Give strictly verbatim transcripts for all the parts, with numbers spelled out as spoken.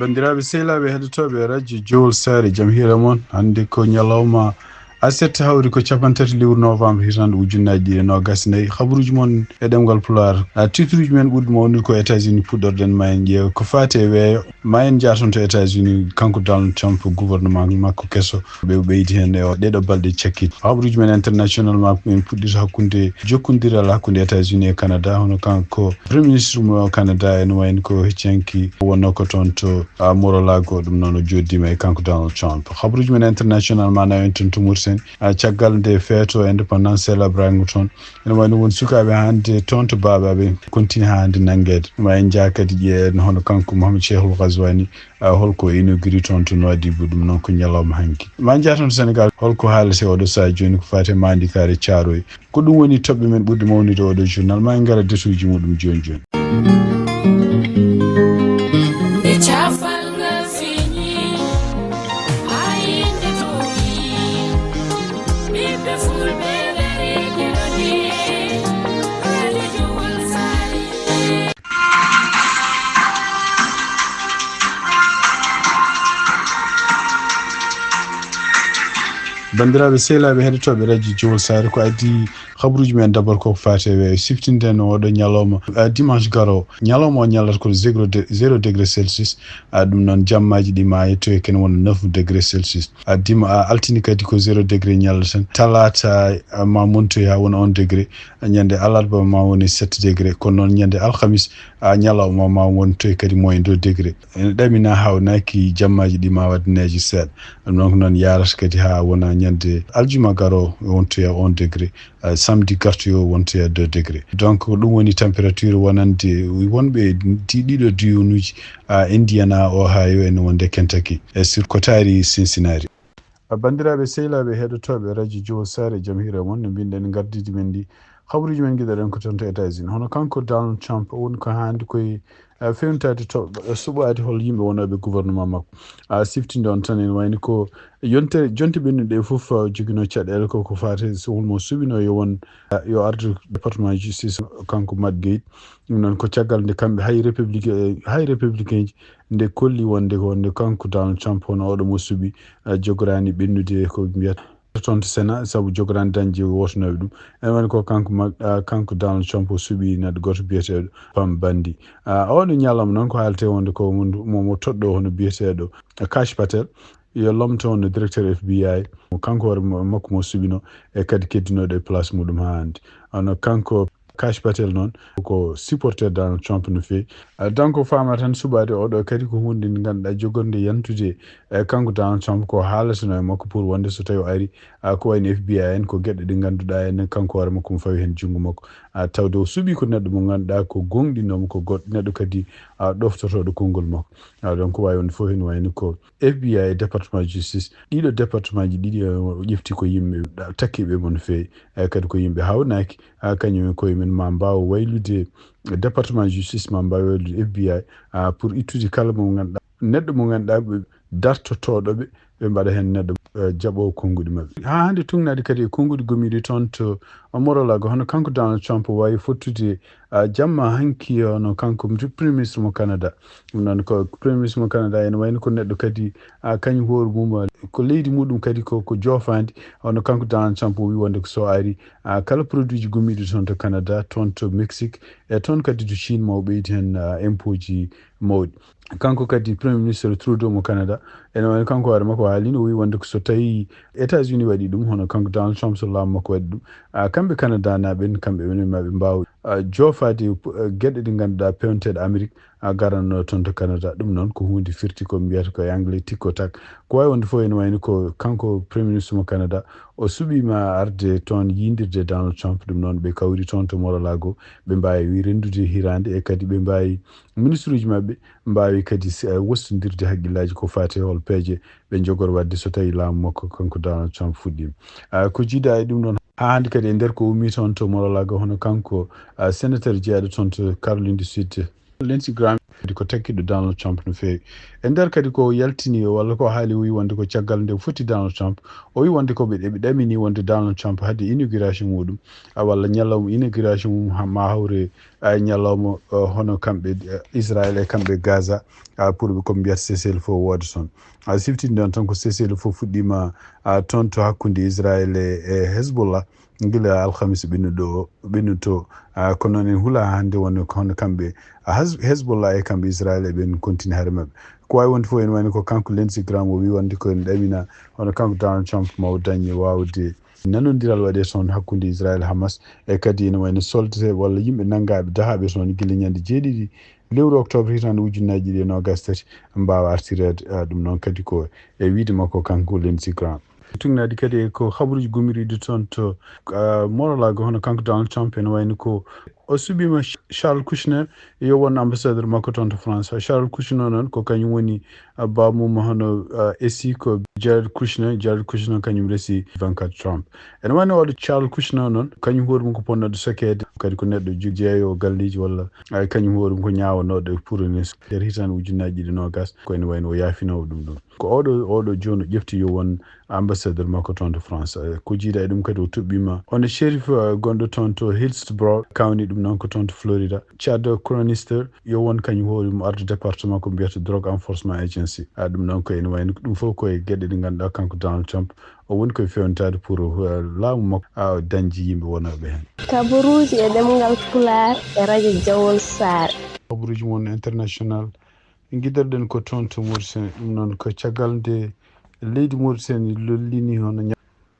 Banndiraaɓe sehilaaɓe heɗotooɓe radio Jowol Saare, jam hiira mon. Hannde ko ñalawma aset, hawri ko cappanɗe tati lewru novembre, hitaande ujunnaaji ɗiɗi e noogas e nayi. Habaruuji mon e ɗemngal Pulaar. A, titruuji men ɓurɗi mawnude ko États-Unis puɗɗorɗen, ma en ƴeew ko faati e weeyo. Ma en njah toon to États-Unis, kanko Donald Trump, gouvernement makko keso, ɓe ɓeydi heen e o-, ɗeɗo balɗe cakkiiɗe. Habaruuji men international ma en puɗɗito hakkunde jokkondiral hakkunde États-Unis e Canada, hono kanko Premier Ministre mo Canada, ene wayni ko heccanki wonnoo ko toon to, a, Mar-a-Lago, ɗum noon o jooɗdiima e kanko Donald Trump. Habaruuji men international ma nawen toon to Mauritanie, a, caggal nde feeto indépendance célébrango toon, ene wayno won sukaaɓe hannde toon to Baaba ɓe continue haa hannde nanngeede. Ma en njah kadi ƴeewen hono kanko Mohamed Cheikhul Ghazouani, a, holko inauguré toon to Nouadhibou, ɗum noon ko ñalawma hanki. Ma en njah toon to Sénégal, holko haalete oɗo sahaa jooni ko faati e Mandikare Thiaroye. Ko ɗum woni toɓɓe men ɓurɗe mawnude oɗo journal. Ma en ngara détail uji muɗum jooni jooni. Nde cafal ngal feeñi, haa yimɓe toowi, ɓiɓɓe fulɓe ngari keɗoɗe, radio Jowol Saare. Banndiraaɓe sehilaaɓe heɗotooɓe radio Jowol Saare, ko adii habaruuji men, d'abord koko faati e weeyo. Siftinden oɗo ñalawma, a, dimanche garoowo. Ñalawma o ñallata ko zéro de-, zéro degré Celsius. A, ɗum noon, jammaaji ɗi ma yettoye kene wona neuf degré Celsius. A, dima-, a, altine kadi ko zéro degré ñallaten. Talaata, a, ma montoy haa wona un degré. A, ñande alarba ma woni sept degré. Kono noon ñande alhamis, a, ñalawma ma wontoy kadi moins deux degré. Ene ɗamina, hawnaaki jammaaji ɗi ma waɗ neige seeɗa. Ɗum noon ko noon yaarata kadi haa wona ñande aljuma garoowo wontoya un degré. A, samedi gartoyo wontoya deux degré. Donc, ko ɗum woni température wonande wonɓe di-, ɗiɗo diwnuuji, a, Indiana, Ohio, ene wonde Kentucky, e sur ko taari Cincinnati. A, banndiraaɓe sehilaaɓe heɗotooɓe radio Jowol Saare, jam hiira mon, no mbinɗen gardidi men ndi. Habaruuji men ngiɗoɗen ko toon to États-Unis. Hono kanko Donald Trump, o woni ko haandi koye, a, fewntaade to, a, suɓaade hol yimɓe wonooɓe gouvernement makko. A, siftinde on tan, ene wayni ko yontere, jonte ɓennuɗe ɗe fof, a, joginoo caɗeele ko, ko faati so holmo suɓinoo yo won, a, yo ardu département justice kanko Matt Gaetz. Ɗum noon ko caggal nde kamɓe hay république, hay républicain ji nde kolli wonde ko wonde kanko Donald Trump hono oɗo mo suɓi, a, jogoraani ɓennude ko mbiyata toon to Sénat, sabu jogoraani dañde wootonooɓe ɗum. Ene wayno ko kanko ma-, a, kanko Donald Trump o suɓi neɗɗo gooto biyeteeɗo Pam Bondi. A, oɗo ñalawma noon ko haaletee wonde ko mo, mo, mo toɗɗo hono biyeteeɗo Kash Patel, yo lomto hono directeur F B I, mo kanko hoore mo-, makko mo suɓino, e kadi keddinooɗo e place muɗum haa hannde. Hono kanko Kash Patel noon ko supporter Donald Trump no feewi. A, donc faama tan suɓaade oɗo kadi ko huunde nde ngannduɗaa jogorde yantude e kanko Donald Trump ko haalatano e makko pour wonde so tawi o ari, a, ko wayno F B I en ko geɗe ɗe ngannduɗaa en kanko hoore makko mo fawi heen junngo makko. A, tawde o suɓi ko neɗɗo mo ngannduɗaa ko goongɗinɗo mo, ko goɗɗo neɗɗo kadi, a, ɗoftotooɗo konngol makko. A, donc waawi wonde fof heen wayno ko F B I e département justice, ɗiɗo département ji ɗiɗi, a, o ƴefti ko yimɓe ɗa-, takkiiɓe mo no feewi. E kadi ko yimɓe hawnaaki, a, kañum e koye mum ma mbaawa waylude département justice, ma mbaawa waylude F B I, a, pour ittude kala mo ngannduɗaa, neɗɗo mo ngannduɗaa ɓe dartotooɗo ɓe, ɓe mbaɗa heen neɗɗo, e, jaɓoowo konnguɗi maɓɓe. Haa hannde tugnaade kadi e konnguɗi gommiiɗi toon to Mar-a-Lago, hono kanko Donald Trump waawi fottude, a, jamma hanki, hono kanko Premier Ministre mo Canada. Ɗum noon ko Premier Ministre mo Canada ene wayno ko neɗɗo kadi, a, kañum hoore mum, a, ko leydi muɗum kadi ko, ko joofaandi. Hono kanko Donald Trump o wi wonde ko so ari, a, kala produit ji gommiiɗi toon to Canada, toon to Mexique, e toon kadi to Chine, ma o ɓeydi heen, a, impôt ji mawɗi. Kanko kadi Premier Ministre Trudeau mo Canada, ene wayno kanko hoore makko haalino, o wi wonde ko so tawi États-Unis waɗi ɗum, hono kanko Donald Trump so laamu makko waɗi ɗum, a, kamɓe Canada naaɓe en, kamɓe ɓe ma ɓe mbaawa, a, joofaade, a, geɗe ɗe ngannduɗaa pewnteeɗe Amérique, a, garanno toon to Canada. Ɗum noon ko huunde firti ko mbiyata ko e anglais tic au tac. Ko waawi wonde fof ene wayno ko kanko Premier Ministre mo Canada, o suɓiima arde toon yiydirde Donald Trump. Ɗum noon ɓe kawri toon to Mar-a-Lago, ɓe mbaawi renndude hiraande e kadi ɓe mbaawi ministre uji maɓɓe mbaawi kadi si-, a, wostondirde hakkillaaji ko faati e hol peeje ɓe njogor waɗde so tawi laamu makko kanko Donald Trump fuɗɗiima. A, ko jiidaa e ɗum ɗoon haa hannde kadi e nder ko ummii toon to Mar-a-Lago hono kanko, a, sénateur jeyaɗo toon to Caroline du Sud, Lindsey Graham, Kadi ko takkiɗo Donald Trump no feewi. E nder kadi ko yaltini walla ko haali, o wi wonde ko caggal nde foti Donald Trump, o wi wonde ko ɓe, ɓe ɗamini wonde Donald Trump hadde inauguration muɗum, a walla ñalawma inauguration mum ha ma hawre a ñalawma, eh, hono kamɓe, eh, Israël e kamɓe Gaza, a pour ɓe ko mbiyata cessez-le-feu wooda toon. A siftini ɗon tan ko cessez-le-feu fuɗɗima a toon to hakkunde Israël e, e Hezbollah. Gila alhamis ɓennuɗo o, ɓennuto, a, ko noon en hula hannde wonno ko hono kamɓe, a, Hez-, Hezbollah e kamɓe Israël e ɓen continue hare maɓɓe. Ko wawi wonde fof ene wayno ko kanko Lindsey Graham o wi wonde ko ene ɗamina hono kanko Donald Trump ma o dañe wawde nanodiral waɗe toon hakkunde Israël Hamas, e kadi ene wayno solde walla yimɓe nanngaɓe dahaɓe toon gila ñande jeeɗiɗi lewru octobre hitande ujunnaji ɗiɗi e nogas tati mbawa artireede, a, ɗum noon kadi ko e wiide makko kanko Lindsey Graham. Tugnaade kadi ko habaruuji gumiriiɗi toon to, ah, Mar-a-Lago, hono kanko Donald Trump ene wayno ko o suɓiima Ch-, Charles Kushner yo won ambassadeur makko toon to France. Charles Kushner noon ko kañum woni, ah, baaba mum hono, ah, esi ko Jared Kushner. Jared Kushner kañum resi Ivanka Trump. Ene wayno oɗo Charles Kushner noon kañum hoore mum ko ponnoɗo sokeede, kadi ko neɗɗo jo-, jeeyo galleeji walla, ah, kañum hoore mum ko ñaawanooɗo pour nder hitande ujunnaji ɗiɗi nogas, ko ene wayno o yaafinoowo ɗum ɗum. Ko oɗo, oɗo jooni o ƴefti yo won ambassadeur makko toon to France. Eh, ko jiida e ɗum kadi o tuɓɓima hono Sheriff, eh, gonɗo toon to Hillsborough County, ɗum noon ko toon to Florida. Chad Chronister yo won kañum hoore mum arde département ko mbiyata Drug Enforcement Agency. Ah, ɗum noon ko ene wayno ɗum fof ko e geɗe ɗe ngannduɗaa kanko Donald Trump o woni koye fewnitaade pour, eh, laamu makko, ah, dañde yimɓe wonooɓe heen. Kabaruuji e ɗemngal Pulaar e radio Jawol Saare. Kabaruuji mon international. Ngiɗirɗen ko toon to Mauritanie. Ɗum noon ko caggal nde leydi Mauritanie lollini hono ña-,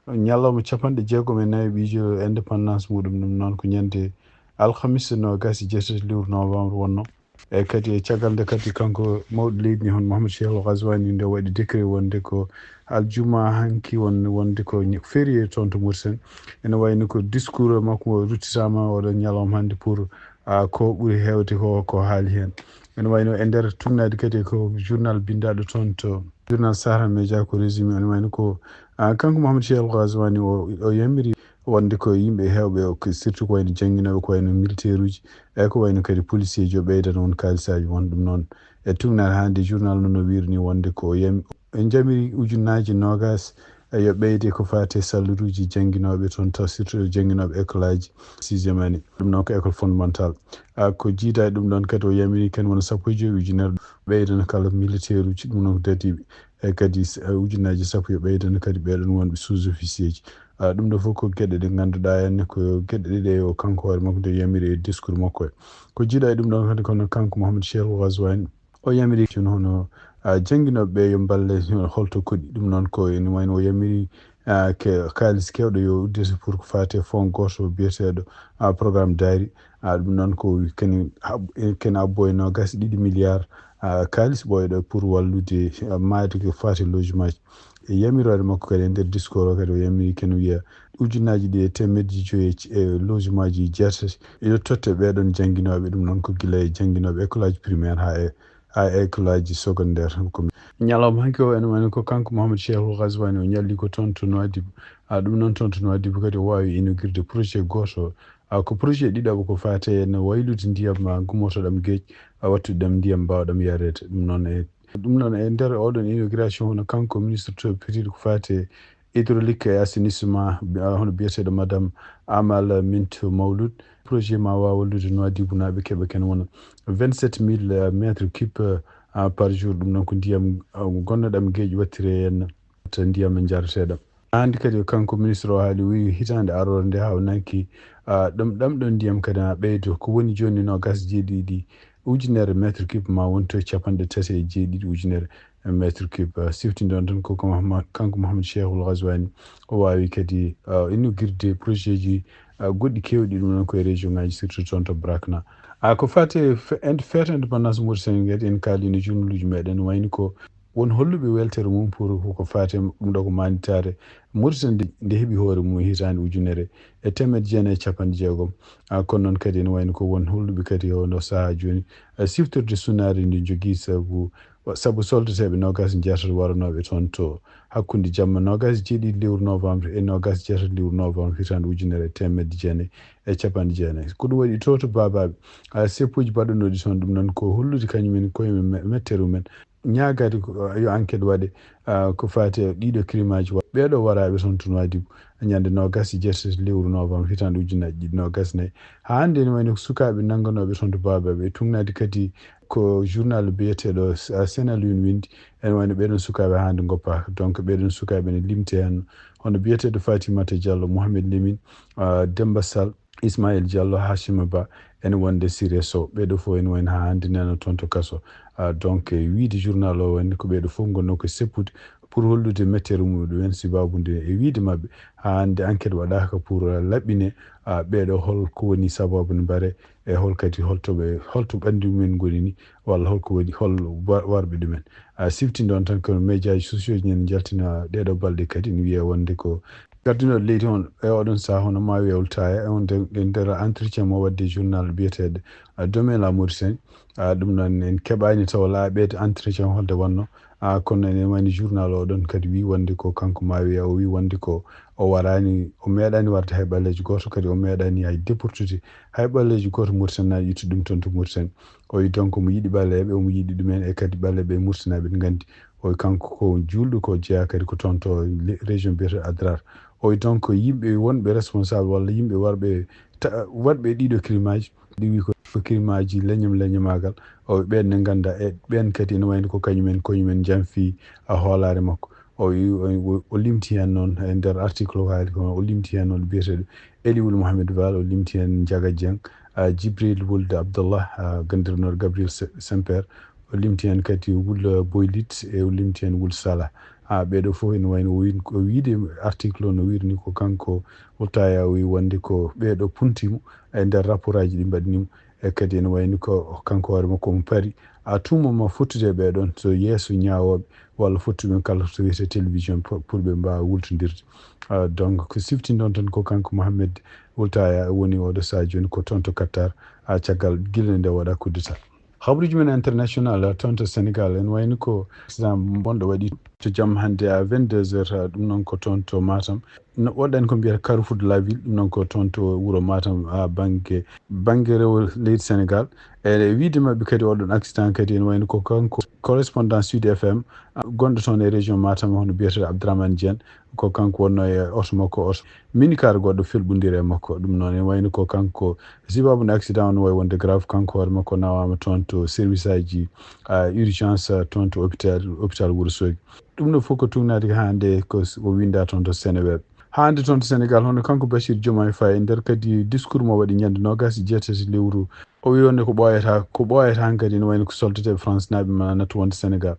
ñalawma capanɗe jeegom e nayi ɓiijo indépendance muɗum. Ɗum noon ko ñande alhamis nogas e jeetati lewru novembre wonno. E kadi e caggal nde kadi kanko mawɗo leydi ndi hono Mahamadou Cheikh El Ghazouani nde waɗi décret wonde ko aljuma hanki won-, wonde ko ñe-, férié toon to Mauritanie. Ene wayno ko discours makko o ruttitama oɗo ñalawma hannde pour a, ko ɓuri heewde ko, ko haali heen. Ene wayno e nder tugnaade kadi ko journal binndaɗo toon to journal Sahara Média ko résumé, ene wayno ko, a, kanko Mahamadou Cheikh El Ghazouani o, o yamiri wonde ko yimɓe heewɓe o, ko surtout ko wayno jannginooɓe, ko wayno militaire uji, e ko wayno kadi policier ji, o ɓeydana won kaalisaaji won ɗum noon. E tugnaade hannde journal noon no wiiri ni wonde ko o yam-, en jamiri ujunnaaji nogas e yo ɓeyde ko faati e salluruuji jannginooɓe toon, taw surtout jannginooɓe école aji sixième année. Ɗum noon ko école fondamentale. A, ko jiida e ɗum ɗoon kadi o yamiri ken wona sappo e joyi ujunere ɓeydana kala militaire uji, ɗum noon ko dadiiɓe. E kadi s-, e ujunnaaji sappo yo ɓeydana kadi ɓeɗon wonɓe sous-officier ji. A, ɗum ɗo fof ko geɗe ɗe ngannduɗaa henne ko geɗe ɗe o kanko hoore makko nde yamiri e discours makko. Ko jiida e ɗum ɗoon kadi kono kanko Mahamadou Cheikh El Ghazouani, o yamiri jooni hono, a, jannginooɓe ɓe yo mballe holto koɗi. Ɗum noon ko ene wayno o yamiri, a, ke-, kaalis keewɗo yo uddite pour ko faati e fonds gooto biyeteeɗo, a, programme Daari. A, ɗum noon ko ken hab-, ken abbo e nogas e ɗiɗi milliard, a, kaalis ɓooyɗo pour wallude, a, maayde ko faati e logement ji. E yamiroore makko kadi e nder discours o kadi o yamiri ken wiya ujunnaaji ɗi e teemedde joyi e c-, e logement ji jeetati yo totte ɓeɗon jannginooɓe, ɗum noon ko gila e jannginooɓe école aji primaire haa e, haa e école aji secondaire. Ko ñalawma hanki o ene wayno ko kanko Mahamadou Cheikh El Ghazouani o ñalli ko toon to Nouadhibou. A, ɗum noon toon to Nouadhibou kadi o waawi inaugurde projet gooto. A, ko projet ɗiɗaɓo ko faati e no waylude ndiyam ma gummoto ɗam geej, a wattude ɗam ndiyam mbaawa ɗam yareede. Ɗum noon e, ɗum noon e nder oɗon inauguration hono kanko ministre to petit ko faati e hydraulique et assainissement, bi-, a, hono biyeteeɗo madame Amal Mintou Mawlud. Projet ma waawa wallude Nouadhibou naaɓe keɓa ken wona vingt-sept mille mètres cubes, a, par jour. Ɗum noon ko ndiyam, a, gonnoɗam geej wattire henna to ndiyam njareteɗam. Hannde kadi kanko ministre o haali, o wi hitaande aroore nde haa o nanki, a, ɗam, ɗam ɗon ndiyam kadi na ɓeydo. Ko woni jooni nogas jeeɗiɗi ujunere mètre cube ma wonto capanɗe tati e jeeɗiɗi ujunere mètre cube. A, sifti ɗon tan ko, ko Mahma-, kanko Mahamadou Cheikh El Ghazouani o waawi kadi, a, inaugurde projet ji, a, goɗɗi keewɗi ɗum noon ko e région ngaji surtout toon to Brakna. A, ko faati e fe-, en-, fête indépendance Mauritanie kadi en kaalino journal uji meɗen wayni ko won holluɓe weltere mum pour ko faati e ɗum ɗo ko maanditaare Mauritanie nde, nde heɓi hoore mum e hitaande ujunere e teemedde jeenayi e capanɗe jeegom. A, kono noon kadi ene wayno ko won holluɓe kadi e oo ɗoo sahaa jooni, a, siftorde sunnaare nde njogii sabu Sabu soldateeɓe noogaas e jeetato waranooɓe toon to hakkunde jamma noogaas e jeeɗiɗi lewru novembre e noogaas e jeetato lewru novembre hitaande ujunere e teemedde jeenayi e capanɗe jeenayi. Ko ɗum waɗi to to Babaɓe, ah, seppuuji baɗanooɗi toon, ɗum noon ko hollude kañum en koye me-, mettere mumen, ñaagaade ko, ah, yo enquête waɗe, ah, ko faati e ɗiɗo crime aji wa-, ɓeeɗo waraaɓe toon to Nouadhibou ñande noogaas e jeetato lewru novembre hitaande ujunnaji ɗiɗi noogaas e nayi. Haa hannde ene wayno ko sukaaɓe nannganooɓe toon to Babaɓe, e tuugnaade kadi ko journal biyeteeɗo, ah, Sen Alioune winndi, ene wayno ɓeeɗoon sukaaɓe haa hannde ngoppaaka. Donc ɓeeɗoon sukaaɓe ene limti heen hono biyeteeɗo Fatimata Diallo, Mohamed Lamine, ah, Demba Sall, Ismaël Diallo, Hachima Ba, ene wonde Siré Sow. Ɓeeɗo fof ene wayno haa hannde nana toon to kaso. Ah, donc, e wiyde journal o wayno ko ɓeeɗo fof ngonno ko seppude pour hollude mettere muɗum en, sibabude e wiyde maɓɓe haa hannde enquête waɗaaka pour, ah, laɓɓine, ah, ɓeeɗo hol ko woni sababu ne mbare e hol kadi holto ɓe, holto ɓanndi mumen ngoni ni, walla hol ko waɗi, hol wa-, warɓe ɗumen. Ah, sifti ɗon tan ko médiaji sociaux ji nana njaltina ɗeeɗo balɗe kadi ne wiya wonde ko Gardinooɗo leydi on e oɗon sahaa hono Maawiya Wul Taaya e on de, e nder entretien mo wadde journal biyeteeɗo, ah, Demain la Mauritanie. Ah, ɗum noon en keɓaani taw laaɓeede entretien holde wonno. Ah, kono ene wayno journal o ɗon kadi wi wonde ko kanko Maawiya o wi wonde ko o waraani, o meeɗaani warde hay ɓalleejo gooto, kadi o meeɗaani hay déportude hay ɓalleejo gooto Mauritanie na itti ɗum toon to Mauritanie. O wi donc omo yiɗi ɓaleeɓe, omo yiɗi ɗumen e kadi ɓaleeɓe e Mauritanie ɓe nganndi. O wi kanko ko juulɗo, ko jeyaa kadi ko toon to le-, région biyeteeɗo Adrar. O wi donc yimɓe wonɓe responsable walla yimɓe warɓe ta-, waɗɓe ɗiɗo crime aji, ɗi wi ko, ko crime aji leñam leñamaagal. O wi ɓeen ne ngannda e ɓeen kadi ene wayno ko kañumen, kañumen janfi a hoolaare makko. O wi, o, o, o limti heen noon e nder article o haali ko, o limti heen noon biyeteeɗo Eli Wul Mohamed Val, o limti heen Njaga Dieng, ah, Djibril Wuld Abdallah, ah, ganndirnooɗo Gabriel Se-, Semper, o limti heen kadi Wul Boylit e o limti heen Wul Sala. Ah, ɓeeɗo fof ene wayno o wi-, o wiide article o no wiiri ni ko kanko Wul Taaya o wi wonde ko ɓeeɗo punti mo e nder rapport aji ɗi mbaɗni mo. E kadi ene wayno ko kanko hoore makko omo pari à tout moment fottude e ɓee ɗoon, so yeeso ñaawooɓe walla fottuɓe kala to wiyetee télévision pour, pour ɓe mbaawa wultondirde. Ah, donc ko sifti ɗon tan ko kanko Mohamed Wul Taaya woni oɗo sahaa jooni ko toon to Qatar, ah, caggal gila nde waɗa coup d'État. Habruuji men international, ah, toon to Sénégal, ene wayno ko accident bonɗo waɗi to jamma hannde à vingt-deux heures, ah, ɗum noon ko toon to Matam. No, woɗɗani ko mbiyata Carrefour de la Ville, ɗum noon ko toon to wuro Matam, ah, bannge, bannge rewo leydi Sénégal. E wiyde maɓɓe kadi oɗon accident kadi ene wayno ko kanko correspondant Sud F M, ah, gonɗo toon e région Matam, hono biyeteeɗo Abdourahmane Dieng, ko kanko wonnoo e oto makko, oto minicar goɗɗo felɓondiri e makko. Ɗum noon ene wayno ko kanko, sibabu nde accident o no wayi wonde grave, kanko hoore makko nawaama toon to service aji, ah, urgence, ah, toon to hôpital, hôpital Wuro Soogi. Ɗum ɗo fof ko tuugnaade ko haa nde ko s-, o winnda toon to Seneweb. Haa nde toon to Sénégal, hono kanko Bachir Diomaye Faye, e nder kadi discours mo waɗi ñande noogaas e jeetati lewru, o wi wonde ko ɓooyata, ko ɓooyata hankadi ene wayno ko soldateeɓe France naaɓe ma nattu wonde Sénégal.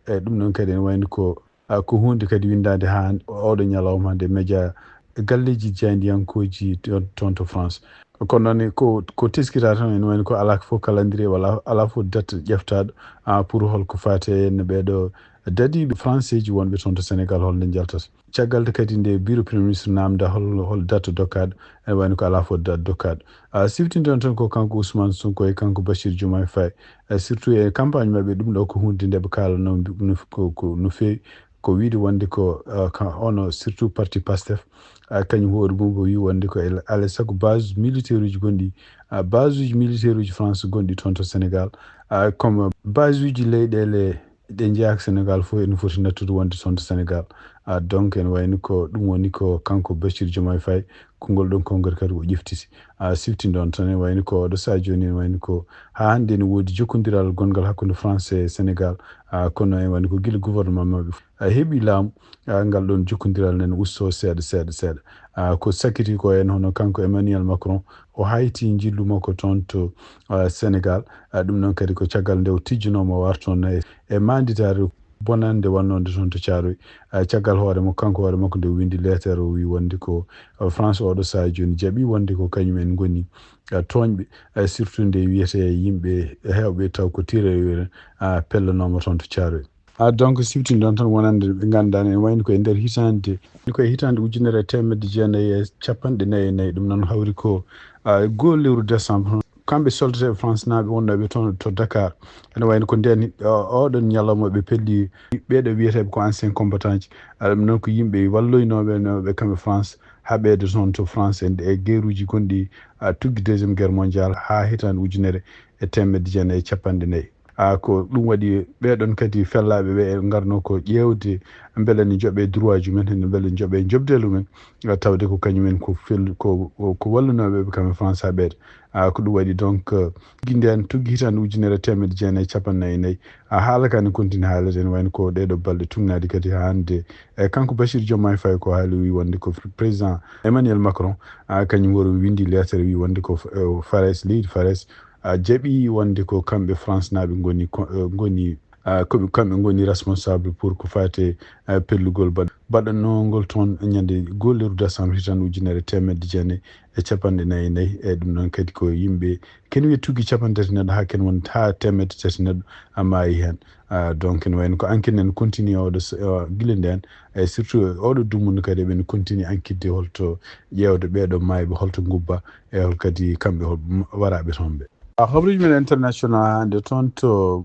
E ɗum ɗon kadi ene wayno ko, ah, ko huunde kadi winndaande haa oɗo ñalawma hannde e média, e galleeji jaayndiyankooji toon, toon to France. Kono noon ko, ko teskita tan ene wayno ko alaa fof calendrier walla alaa fof date ƴeftaaɗo, ah, pour holko faati e no ɓeeɗo dadiiɓe français ji wonɓe toon to Sénégal holno njaltata. Caggal nde kadi nde bureau premier ministre naamnda hol, hol date dokkaaɗo, ene wayno ko alaa fof date dokkaaɗo. Ah, siftinɗon tan ko kanko Ousmane Sonko e kanko Bachir Diomaye Faye. Eh, surtout e campagne maɓɓe, ɗum ɗo ko huunde nde ɓe kaalanoo, mbi-, no f-, ko, ko no feewi. Ko wiyde wonde ko, ah, ka, hono surtout parti Pastef, ah, kañum hoore mum o wi wonde ko ele-, alaa e sago base militaire uji gonɗi, ah, base uji militaire uji France gonɗi toon to Sénégal, ah, comme base uji leyɗeele ɗe njeyaa ko Sénégal fof ene foti nattude wonde toon to Sénégal. Ah, donc ene wayno ko ɗum woni ko kanko Bachir Diomaye Faye, konngol ɗon konngol kadi o ƴeftiti. Ah, siftinɗon tan ene wayno ko oɗo sahaa jooni ene wayno ko haa hannde ene woodi jokkondiral gonngal hakkunde France e Sénégal. Ah, kono ene wayno ko gila gouvernement maɓɓe, ah, heɓi laamu, ah, ngal ɗon jokkondiral nana usto seeɗa, seeɗa, seeɗa. Ah, ko sakkiti ko en hono kanko Emmanuel Macron, o hayti njillu makko toon to, ah, Sénégal. Ah, ɗum noon kadi ko caggal nde o tijjinooma o artoon e, e maanditaare bonannde wannonde toon to Caaroy. Ah, caggal hoore makko, kanko hoore makko nde o winndi leetere, o wi wonde ko, ah, France oɗo sahaa jooni jaɓi wonde ko kañum en ngoni, ah, tooñɓe, ah, surtout nde wiyetee yimɓe heewɓe taw ko tirailleurs, ah, pellanooma toon to Caaroy. Ah, donc siftinɗon tan wonande ɓe ngannduɗaa ene wayno ko e nder hitaande, ko e hitaande ujunere e teemedde jeenayi e capanɗe nayi e nayi, ɗum noon hawri ko, ah, goo lewru décembre. kamɓe soldateeɓe France naaɓe wonnooɓe toon to Dakar. Ene wayno ko ndeen, o-, oɗon ñalawma ɓe pelli ɓeeɗo wiyeteeɓe ko ancien combattant ji. Aɗa noon ko yimɓe walloynooɓe nooɓe kamɓe France, haa ɓeydo toon to France e, e geeruuji gonɗi, a, tuggi deuxième guerre mondiale haa hitaande ujunere e teemedde jeenayi e capanɗe nayi. A, ko ɗum waɗi ɓeeɗon kadi fellaaɓe ɓe ngarno ko ƴeewde mbele ne njoɓee droit ji men, mbele ne njoɓee njoɓdelu men, a, tawde ko kañumen ko fel-, ko, ko, ko wallunooɓe ɓe kamɓe France haa ɓeydo. A, ko ɗum waɗi donc, tuggi ndeen, tuggi hitaande ujunere e teemedde jeenayi e capanɗe nayi e nayi. A, haala ka ne continue haalede, ene wayno ko ɗeeɗo balɗe tugnaade kadi haa hannde. E, kanko Bassirou Diomaye Faye ko haali, o wi wonde ko président Emmanuel Macron, a, kañum woni o winndi leetere, wi wonde ko, e, Fares, leydi Fares, a, jaɓi wonde ko kamɓe France naaɓe ngoni ko, e, ngoni, a, ko ɓe, kamɓe ngoni responsable pour ko faati, a, pellugol baɗ-, baɗannoongol toon ñande goho lewru décembre hitaande ujunere e teemedde jeenayi e capanɗe nayi e nayi. E ɗum noon kadi ko yimɓe ken wiye tuggi capanɗe tati neɗɗo haa ken won haa teemedde tati neɗɗo a maayi heen. A, donc ene wayno ko enquête ene continue oɗo s-, o, gila ndeen, e surtout oɗo dumunna kadi eɓen continue enquête holto ƴeewde ɓeeɗo maayɓe, holto ngubba, e hol kadi kamɓe hol m-, waraaɓe toon ɓe. A, habruuji men international hannde toon to,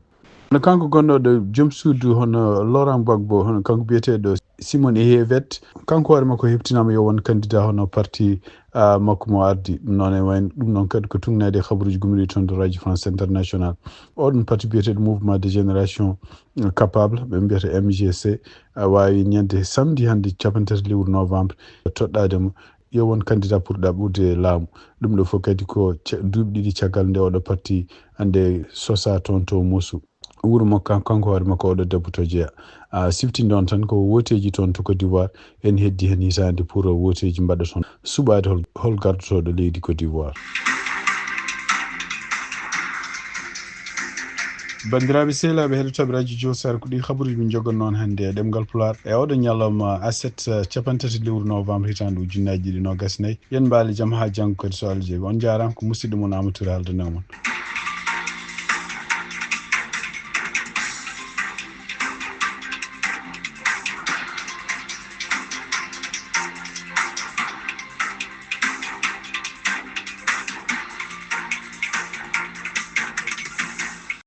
no kanko gonnoɗo joom suudu hono Laurent Gbagbo, hono kanko biyeteeɗo Simon Ehie-Vette, kanko hoore makko heɓtinaama yo won candidat hono parti, a, makko mo ardi. Ɗum noon e wayno, ɗum noon kadi ko tugnaade e habruuji gummiiɗi toon to Radio France International. Oɗon parti biyeteeɗo Mouvement de Génération, a, Capable, ɓe mbiyata M G C, a, waawi ñande samedi hannde capanɗe tati lewru novembre toɗɗaade mo yo won candidat pour ɗaɓɓude laamu. Ɗum ɗo fof kadi ko ca-, duuɓi ɗiɗi caggal nde oɗo parti hannde sosa toon to Mosu. Wuro makko kan-, kanko hoore makko oɗo debbo to jeya. A, siftinde on tan ko wooteeji toon to Côte d'Ivoire, en heddi heen hitaande pour wooteeji mbaɗa toon. Suɓaade hol, hol gardotooɗo leydi Côte d'Ivoire. Banndiraaɓe sehilaaɓe heɗotooɓe Radio Diossar, ko ɗi habaruuji min njogannoo on hannde e ɗemngal Pulaar e oɗo ñalawma aset, eh, capanɗe tati lewru novembre hitaande ujunnaaji ɗiɗi noogas e nayi. Yen mbaali jam haa janngo kadi so Allah jaɓi. On njaaraama, ko musidɗo mon Amadou Touré haaldanoo mon.